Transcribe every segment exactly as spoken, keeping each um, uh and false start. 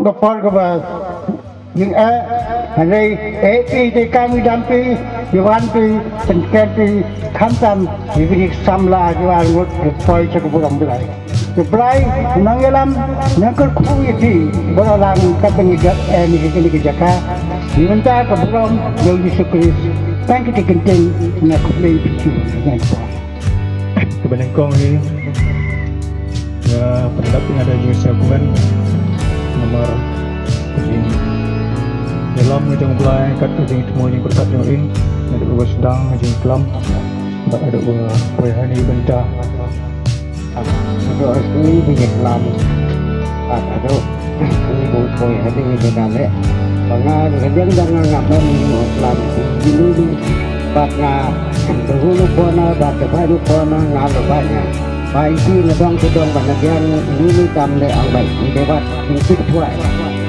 Ka por kaba jingeh, hynrei eh phi te kam i dam phi, i wan phi, ten ken phi, khamtam i kri samla i wan ngut i poi cha ka burom Blai. I Blai nang ïalam, nang kyrkhu ïa phi, baroh lang ka pynïaid eh ni kini ki jaka. Ni mynta ka burom ïa u Jisu Khrist. Tang ki te kyntien na khublei phi. Kaba nyngkong hi, ïa pyndap ïa da jingïaseng kumne namar ka jingïalam ka jong U Blai kat ka jingthmu jingpyrkhat jong i, naduh ba sdang ka jingklam bad haduh ba poi ha kane ka bynta. Haduh ha sngi ba ïaklam bad haduh sngi ba poi ha kane ka bynta leh, ba nga ka liang dang nga ngam ban ïaklam ïa ine bad nga, te hun u pona bad te bai u pona nga la bai nga. Bai phi na dong te dong ba na biang ine tam leh ang bai phi te wat phi tip tuai.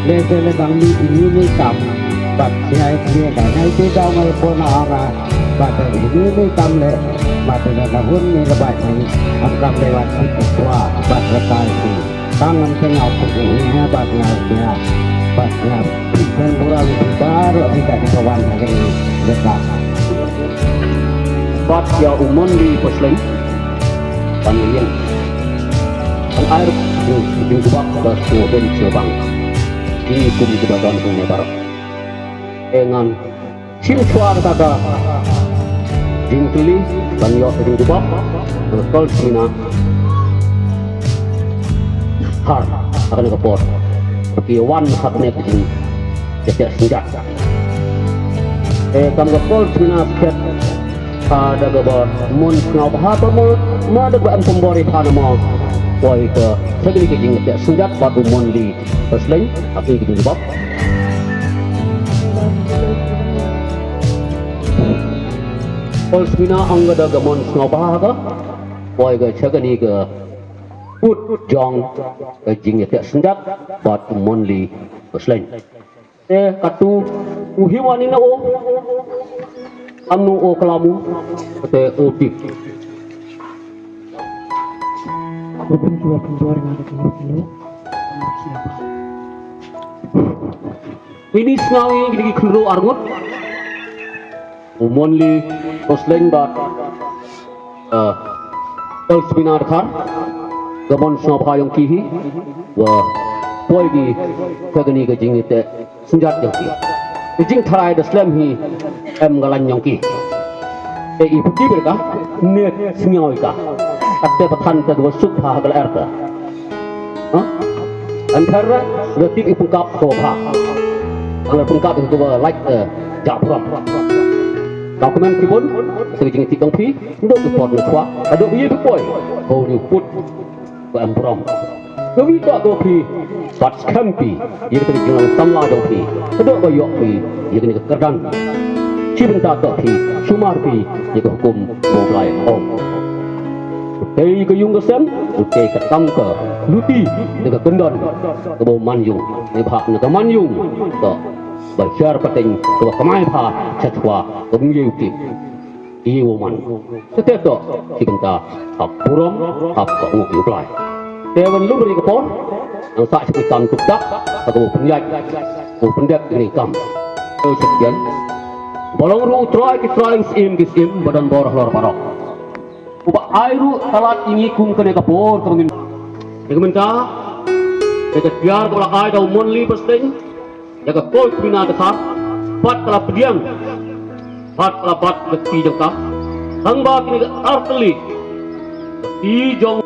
Leh te leh bang ni ine tam bad sia ine ka ngai te dong ngai pona ang nga bad te ine tam leh bad te na hun ni la bai ni ang kam leh wat phi tip tuai bad la tai phi. Tang ngam teng au phi ine bad nga sia bad nga. Pynburom baroh ki ka di kawan ha kane ka bynta. Bad ïa u Monli Paslein ban ïeng. Ban ai ruh jingkyrpad ba sngewbha sngewbang ïa ki kum kiba don hangne baroh. Te ngan shim shuwa kata ka jingkylli ban ïoh ka jingkyrpad. Ka Kol Sina Khar ha kane ka por. Ki wan ha kane ka jingïateh synjat. Te kam ka Kol Sina Khar ha da kaba mon sngewbha ba mo, mo da kaba em pynbor ïa pha na mo. Poi ka ha kane ka jingïateh synjat bad u Monli Paslein ha kane ka jingbok. Kol Sina ong ka da ka mon sngewbha ha ka. Poi ka ha kane ka pud jong ka jingïateh synjat bad u Monli Paslein. Te katu u hi wan ina o. Amnu o kalamu. Te o tip. Ini sngawi gini ki khynru arngut. U Monli Paslein bad, eh, Kol Sina Khar, ka mon sngewbha jong ki hi, wa poi ki ha kane ka jingïateh synjat jong ki. Ka jingtharai da slem hi em ka lain jong ki. Te i puti ber ka, ne sngawi ka. Kat te pathan te ka suk pha ha ka lyer te. Ha? Antar da tip i pengkap ko bha. Ang pengkap ko ba like, eh, ja prom. Document ki bun, te jing ti kong phi, ndo ki por na chwa, ado ye phi poi. Ko ni put ko em prom. Ko wi ta ko phi, bat skam phi, ye te jing lang samla do phi. Ado ko yok phi, ye ni ka kerdan. Chi bynta to phi, sumar phi, ye ko hukum mo blai ong. Te ka yung ka sem, te ka tang ka luti, te ka kendon, ka bo man yung, te bha na ka man yung, to ba shar pateng, to ba kamai bha, cha chwa, ka bung ye uti, i wo man. Te te to, ki bynta, ha burom, ha ka u u blai. Te wan lum ri ka por, ang sa chi tam tuk tak, ka bo pynjak, bo pynjak ni kam. To sekian. Balong ru trai ki trai sim ki sim, badan bor hlor barok. Uba ai ruh talat ïa ngi kum kane ka por ka ngin. Ïa ka mynta, ïa ka tiar kaba la ai da u Monli Paslein, ïa ka Kol Sina Khar, pat ka la pdiang, pat ka la bat ka ti jong ka. Tang ba kine ka artylli, ka ti jong